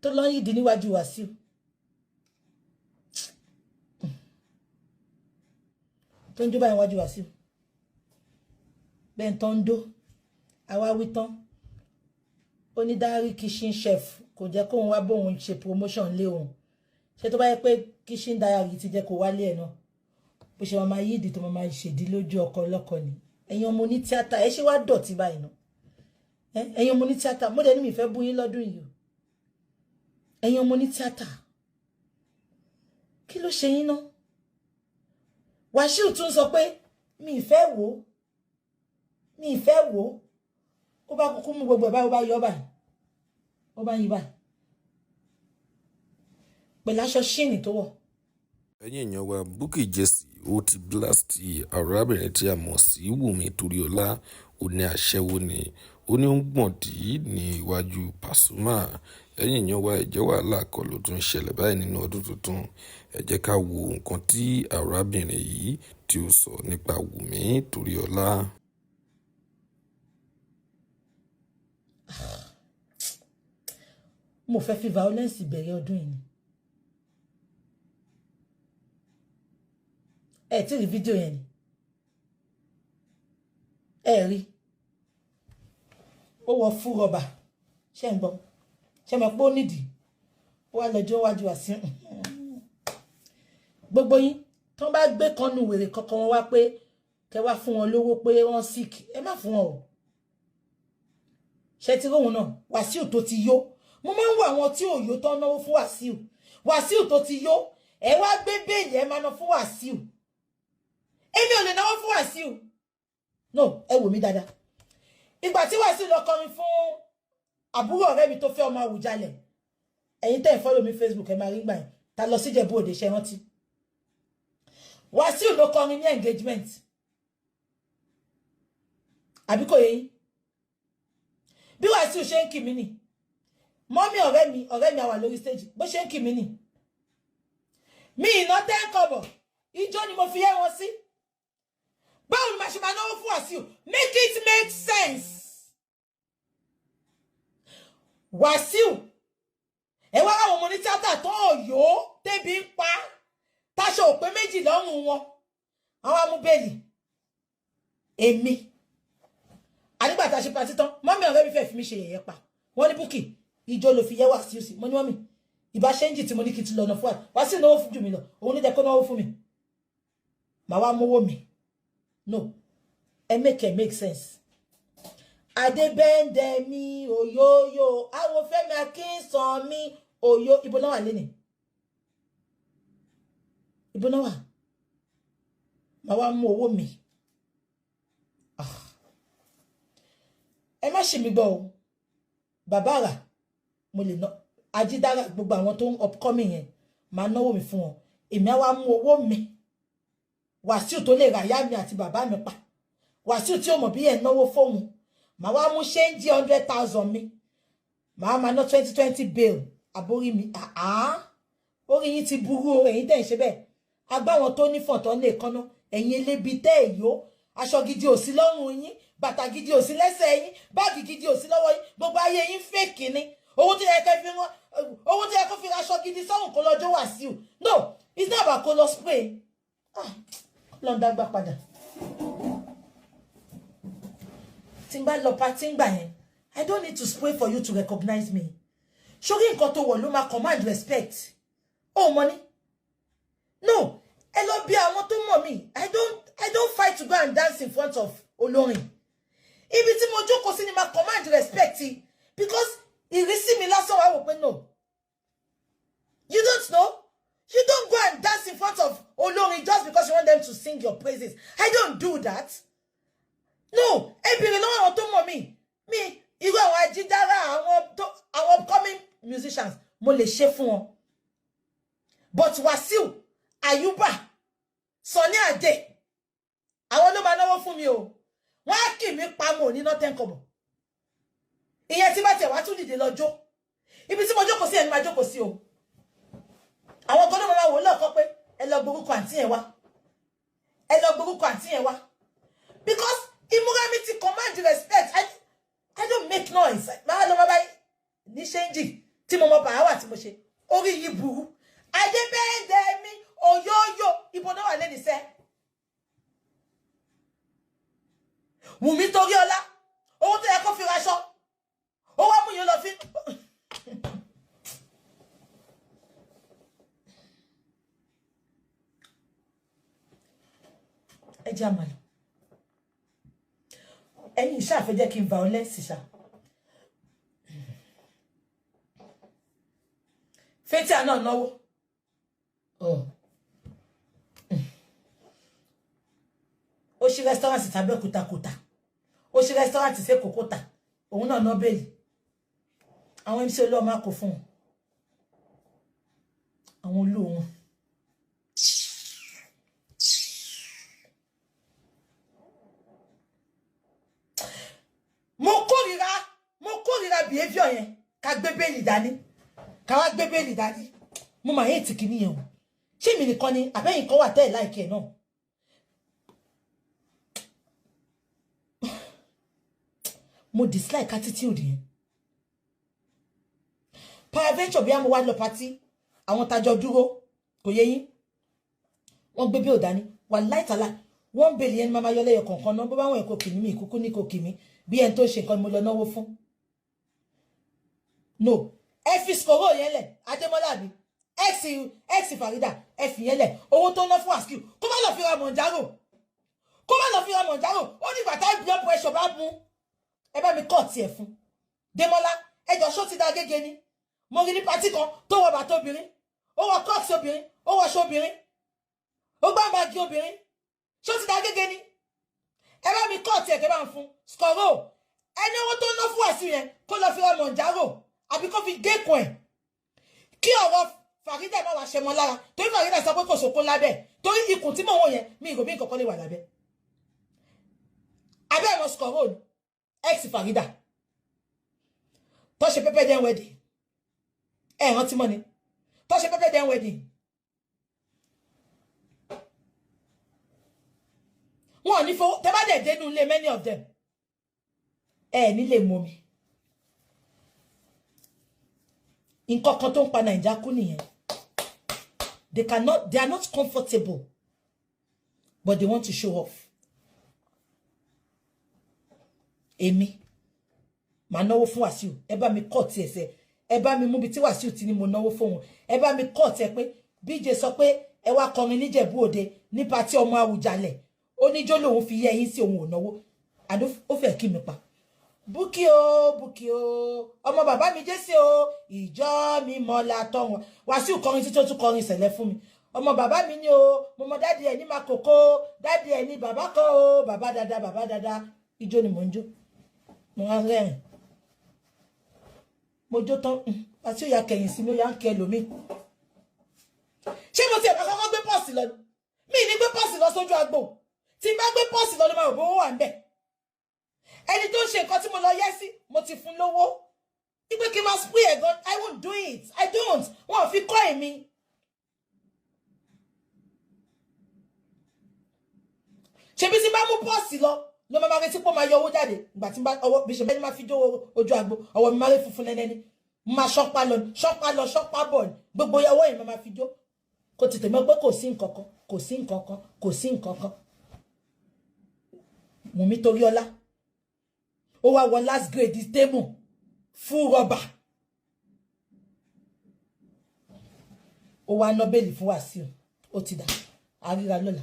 Tó lọ yìí di níwájú Wàsíù, tó ń jó báyìí níwájú Wàsíù bẹ́ẹ̀ tó ń dó. Àwa wí tán, onídàárí kitchen chef kò jẹ́ kóun wá bóun ṣe promotion lé òun. Ṣé tó bá yẹ pé kitchen diary ti jẹ́ kó wálé ẹ̀ náà, bó ṣe máa yí ìdí tó máa ṣèdí lójú ọkọ ọlọ́kọ ni. Ẹ̀yin ọmọ oní tíátà, ẹ ṣe wá dọ̀tí báyìí náà. Ẹ̀yin ọmọ oní tíátà, mo dẹ̀ ní mi fẹ́ bú yín lọ́dún yìí o. Ẹ̀yin ọmọ oní tíátà, kí ló ṣe yín náà? Wàsíù tún sọ pé mi ì fẹ́ wò ó, mi ì fẹ́ wò ó. Ó bá kúkú mú gbogbo ẹ̀ báyìí, ó bá yọ báyìí, ó bá yí báyìí pẹ̀lú aṣọ ṣíìnì tó wọ̀. Ẹ̀yin èèyàn wa, Bukky Jesse ó ti blast arábìnrin tí a mọ̀ sí Wùmí Toríọlá. Ó ní aṣẹ́wó ni, ó ní ó ń gbọ̀ndí ní iwájú Pasuma. Ẹ̀yin èèyàn wa, ẹ̀jẹ̀ wàhálà kọ́ ló tún ṣẹlẹ̀ báyìí nínú ọdún tuntun. Ẹ jẹ́ ká wo nǹkan tí arábìnrin yìí tí ó sọ nípa Wùmí Toríọlá. Mo fẹ́ fi violence bẹ̀rẹ̀ ọdún yìí ni. Ẹ tí rí fídíò yẹn ni, ẹ rí. Ó wọ fún rọba, ṣé ń gbọ́? Ṣé mọ̀ pé ó nídìí? Ó wá lọ́jọ́ wájú wá sí gbogbo yín tó bá gbé kánú wèrè kankan wọn wá pé kẹ wá fún wọn lówó pé wọ́n sick, ẹ má fún wọn o. Ṣé ti róhun náà? Wàsíù tó ti yó, mo máa ń wo àwọn tí ò yó tó ń náwó fún Wàsíù. Wàsíù tó ti yó, ẹ wá gbé béèlì, ẹ máa ná fún Wàsíù. Èmi ò lè náwó fún Wàsíù. No, ẹ wò mí dáadáa. Ìgbà tí Wàsíù lọ kọrin fún àbúrò ọ̀rẹ́ mi tó fẹ́ ọmọ Àwùjalẹ̀, ẹ̀yin tẹ́ ẹ̀ follow mi Facebook, ẹ máa rí gbà yẹn ta lọ síjẹ̀bú Òde, ṣe rántí? Wàsíù ló kọrin ní engagement, àbí kò yé yín? Bí Wàsíù ṣe ń kì mí nì, mọ́mí ọ̀rẹ́ mi, ọ̀rẹ́ mi àwà lórí stage, bó ṣe ń kì mí nì, mi ìná tẹ́ kọ̀bọ̀, ijó ni mo fi yẹ́ wọn sí. Báwo ni màá ṣe máa náwó fún Wàsíù? Make it make sense. Wàsíù, ẹ wá àwọn ọmọ ní tíátà tó yó tẹ́bi ń pa, táṣọ òpé méjì lọ́rùn wọn, àwọn amúbẹ́ẹ̀lì. Èmi ànígbà tá a ṣe patí tán, mọ́mí ọ̀rẹ́ mi fẹ́ fi mí ṣe yẹ̀yẹ́ pa. Wọ́n ní, "Bukky, ijó ló fi yẹ Wàsíù sí." Mo ní, "Mọ́mí, ìbá ṣẹ́ńjì tí mo ní kí n ti lọ́nà fún wa." Wàsíù náwó fún jù mí lọ, òun ló jẹ́ kó náwó fún mi, màá wá mówó mi. No, ẹ make it make sense. Adébẹ́ndẹ̀ mi òyòyò, àwọn Fẹ́mi Akínsan mi òyò, ibo náà wà lẹ́nìí? Ibo náà wà? Màá wá mú owó mi. Ẹ má ṣe mi gbọ́ o. Bàbá rà, mo lè ná ajídára, gbogbo àwọn tó ń upcoming yẹn, màá náwó mi fún wọn. Èmi á wá mú owó mi. Wàsíù tó lè rà yá mi àti bàbá mi pa, Wàsíù tí ó mọ̀ bí ẹ̀ náwó fóun, màá wá mú ṣéǹjì 100,000 mi, màá máa ná 20 20 bail. Àbórí mi, àá orí yín ti burú o. Ẹ̀yin tẹ̀ ń ṣe bẹ́ẹ̀, agbáwọn tó ní fọ̀tọ́ lè kánná. Ẹ̀yin elébi tẹ́ ẹ̀ yó, aṣọ gidi ò sí lọ́rùn yín, bàtà gidi ò sí lẹ́sẹ̀ yín, báàgì gidi ò sí lọ́wọ́ yín, gbogbo ayé yín fake ni. Owó tó yẹ kẹ́ fi rán, owó tó yẹ kó fi aṣọ gidi sọ́run kó lọ́jọ́ Wàsíù. No, it's not about kó lọ spray. Ah, lọ́n dágbà padà. Tí n bá lọ party ń gbà yẹn, I don't need to spray for you to recognize me. Sórí nǹkan tó wọ̀ ló máa command respect. Ó mọ ní, no, ẹ lọ bí àwọn tó mọ̀ mí. I don't fight to go and dance in front of olórin. Ibi tí mo jókòó sí ni máa command respect, because ìrísí mi lásán, wà wò pé no, you don't know. You don't go and dance in front of olórin just because you want them to sing your praises. I don't do that. No, ẹ bèrè lọ́wọ́ àwọn tó mọ̀ mí. Mi irú àwọn ajídára, àwọn tó, àwọn upcoming musicians, mo lè ṣe fún wọn. But Wasiu Ayuba, Sunny Ade, àwọn ló máa náwó fún mi o. Wọ́n á kì mí pa, mo ní ná 10 kọ́bọ̀. Ìyẹn tí bá tiẹ̀ wá tún dìde lọ́jọ́, ibi tí mo jókòó sí ẹni máa jókòó sí o. Àwọn kan náà máa wò lọ́ọ̀kọ́ pé ẹ lọ gborúkọ àǹtí yẹn wá, ẹ lọ gborúkọ àǹtí yẹn wá, because ìmúra mi ti command respect. I don't make noise. Máa lọ máa bá ní ṣéǹjì. Tí mo mọ bàáwà tí mo ṣe, orí yìí burú. Adébẹ́ẹ̀dẹ̀ mi òyòyò ibo náà wà lẹ́nu iṣẹ́. Wùmí Toríọlá, owó tó yẹ kó fi raṣọ, ó wá mú yín lọ fi. Ẹ jẹ́ àmàlà. Ẹ̀yin ìṣàfẹ́ jẹ́ kí n violence ṣá. Fathia náà náwó. Ó ṣí restaurant tàbẹ́òkúta kòtà. Ó ṣí restaurant sí Èkó kòtà. Òun náà ná bẹ́ẹ̀lì. Àwọn MC olóò máa kó fún wọn. Àwọn olóò wọn. Mo kórìíra behavior yẹn. Ká gbé bẹ́ẹ̀lì dání. Ká wá gbé bẹ́ẹ̀lì dání. Mo máa hate kìíní yẹn o. Ṣé èmi nìkan ni àbẹ́yìn kan wà tẹ́ ẹ̀ láìkí ẹ̀ náà? Mo dislike attitude yẹn. Paraventure bí a mo wá lọ party, àwọn tajọ dúró, kò yé yín. Wọ́n gbé bẹ́ẹ̀ dání. Wà láìtàlá, wọ́n ń bèèrè yẹn ni màmá yọ lẹ́yọ kọ̀ọ̀kan náà. Bó bá wọn ẹ̀kọ́ kìíní mi, ìkúkú ní kò kìíní. Bí ẹni tó ṣe nǹkan ni mo lọ náwó fún. No, ẹ fi skoro yẹn lẹ̀, Adémọ́lá àbí ex Farida, ẹ fi yẹn lẹ̀. Owó tó ná fún Wasiu, kó má lọ fi ra Mọ̀njárò. Kó má lọ fi ra Mọ̀njárò. Ó ní ìgbà tá blood pressure bá mú. Ẹ bá mi kọ́ tiẹ̀ fún. Démọ́lá, ẹ jọ ṣó ti da gẹ́gẹ́ ni. Mo rí ní patí kan tó wọ bàtà obìnrin, ó wọ kọ́ọ̀sì obìnrin, ó wọṣọ obìnrin, ó gbá báàgì obìnrin. Ṣó ti da gẹ́gẹ́ ni? Ẹ bá mi kọ́ tiẹ̀ kẹ́ bá ń fún. Skoro, ẹni owó tó ná fún Wasiu yẹn kó lọ fi ra Mọ̀njárò àbí kó fi gékun ẹ̀. Kí ọ̀rọ̀ Farida má wá ṣe mọ́ lára. Torí Farida sọ pé kò sóko lábẹ́. Torí ikùn tí mò ń wò yẹn, mi ìrò bí nǹkan kan lè wà lábẹ́. Abẹ́ ẹ̀rọ skoro ni ex Farida. Tó ṣe pepper den wedding. Ẹ rántí mọ́ ni. Tó ṣe pepper den wedding. Wọn ò ní fowó, tẹ́ bá dẹ̀ dénú ilé many of them. Ẹ ní lè mọ mi. Nǹkan kan tó ń pa Naija kú nìyẹn. They cannot, they are not comfortable, but they want to show off. Èmi, màá náwó fún Wasiu. Ẹ bá mi kọ́ ti ẹsẹ̀. Ẹ bá mi mú bí tí Wasiu ti ní mo náwó fún òun. Ẹ bá mi kọ́ ti ẹ pé BJ sọ pé ẹ wá kọrin níjẹ̀bú òde ní patí ọmọ Àwùjalẹ̀. Oníjó lòun fi yẹ yín sí òun ò náwó. Àdó ó fẹ́ kí mi pa. Búkì o, Búkì o, ọmọ bàbá mi Jésì o, ìjọ mi mọ́lá tọ́ wọn. Wasiu kọrin títí ó tún kọrin ìṣẹ̀lẹ̀ fún mi. Ọmọ bàbá mi ní o, mo mọ dádì ẹ̀ ní Makoko, dádì ẹ̀ ní bàbá kan o, bàbá dada, bàbá dada. Ijó ni mò ń jó. Mo wá rẹ́rìn. Mo jó tán, Wasiu ya kẹ̀yìn sí mi, ó ya ń kẹ lómi. Ṣé mo ti ẹ̀ka kọ́kọ́ gbé pọ́ọ̀sì lọ? Mi ní gbé pọ́ọ̀sì lọ sójú agbo. Tí n bá gbé pọ́ọ̀sì lọ ló máa rò bó wà ń bẹ̀. Ẹni tó ń ṣe nǹkan tí mo lọ yẹ́ sí, mo ti fún lówó. Ipe kí n máa spray ẹ̀ gan, I won't do it. I don't. Wọn ò fi kọ́ èmi. Ṣebí tí n bá mú pọ́ọ̀sì lọ, ló máa retí pé ó máa yọ owó jáde. Ìgbà tí n bá ọwọ́ bí ṣe bẹ́ẹ̀ ni máa fi jó ojú agbo, ọwọ́ mi máa rí funfun nẹ́nẹ́ ni. Máa ṣọ́pá lọ, ṣọ́pá lọ, ṣọ́pá bọ̀ ni. Gbogbo ọwọ́ yìí máa fi jó. Kò tètè mọ̀ pé kò sí nǹkan kan, kò sí nǹkan kan, kò sí nǹkan kan. Wùnmí Toríọlá. Ó wá wọ last grade table full rubber. Ó wá ná bẹ́ẹ̀lì fún Wasiu. Ó ti dà. Àríra lọ́la.